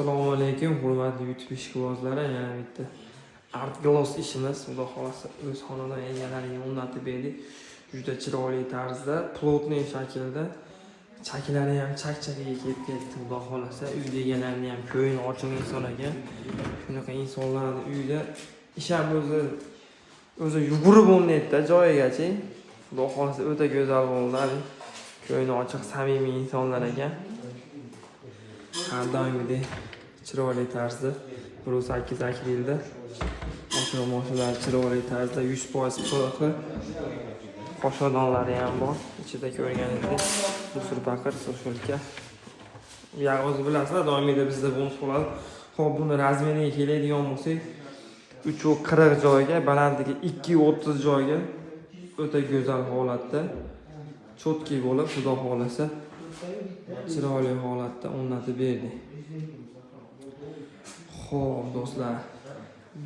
Assalomu alaykum, hurmatli YouTube ishqibozlari. Yana bitta Art Gloss ishimiz, xudo xohlasa, o'z xonadon egalariga o'rnatib berdik. Juda chiroyli tarzda, плотный shaklda. Chaklari ham chak-chakiga kelib ketdi, xudo xohlasa. Uyda egalarini ham ko'ngli ochiq inson ekan. Shunaqa insonlarni uyida ish ham o'zi yugurib o'rnaydi joyigacha. Xudo xohlasa, o'ta go'zal bo'ldi. Ko'ngli ochiq, samimiy insonlar ekan. Har doimgidek chiroyli tarzda 1.8 akrilda ochiq moshinlar, chiroyli tarzda 100% PX qoshodonlari ham bor. Ichida ko'rganingizdek мусор paqir, сушилка. Ya, o'zi bilasizlar, doimiyda bizda bonus bo'ladi. Ho'p, buni razmeriga keladigan bo'lsak, 3.40 joyga, balandligi 2.30 joyga, o'ta go'zal holatda, чёткий bo'lib, xudo xohlasa, chiroyli holatda o'rnatib berdik. Xo'p, do'stlar,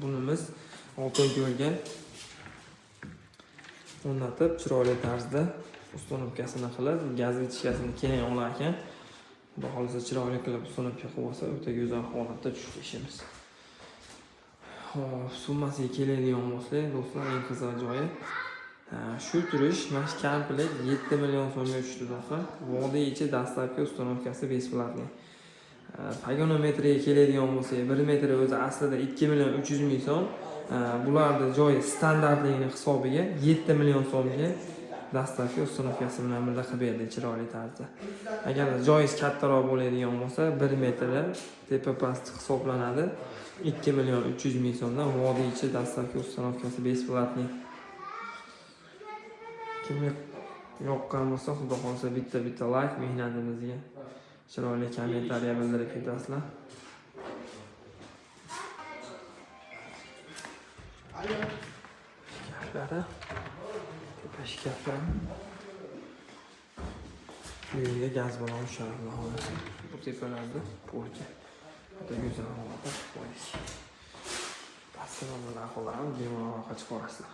bunimiz Oltinko'lga o'rnatib, chiroyli tarzda установка sini qilib, gaz вытяжка sini keyin olar ekan. Xudo xohlasa, chiroyli qilib установка qilib olsa, o'ta go'zal holatda tushdi ishimiz. Xo'p, summasiga keladigan bo'lsak, do'stlar, eng qiziq joyi, ha, shu turish, mana shu komplekt 7 million so'mga tushdi, do'stlar. Vodiy ichi, доставка, установка si бесплатный. Погонометр ga keladigan bo'lsak, 1 metr o'zi aslida 2 million 300 ming so'm. Bularni joyi standartligini hisobiga 7 million so'mga доставка, установка si bilan birga qilib berdik chiroyli tarzda. Agar joyingiz kattaroq bo'ladigan bo'lsa, 1 metri tepa past hisoblanadi. 2 million 300 ming so'mdan vodiy ichi, доставка, установка si бесплатный. Kimga yoqqan bo'lsa, xudo xohlasa, bitta bitta layk, mehnatimizga chiroyli kommentariya bildirib ketasizlar. Shkaflari, tepa shkaflari. Bu yerga gaz bilan tushadi, xudo xohlasa. Bu tepalarda полка. Juda go'zal holatda qo'ydik. Pastdan narxlarni bemalol chiqarasizlar.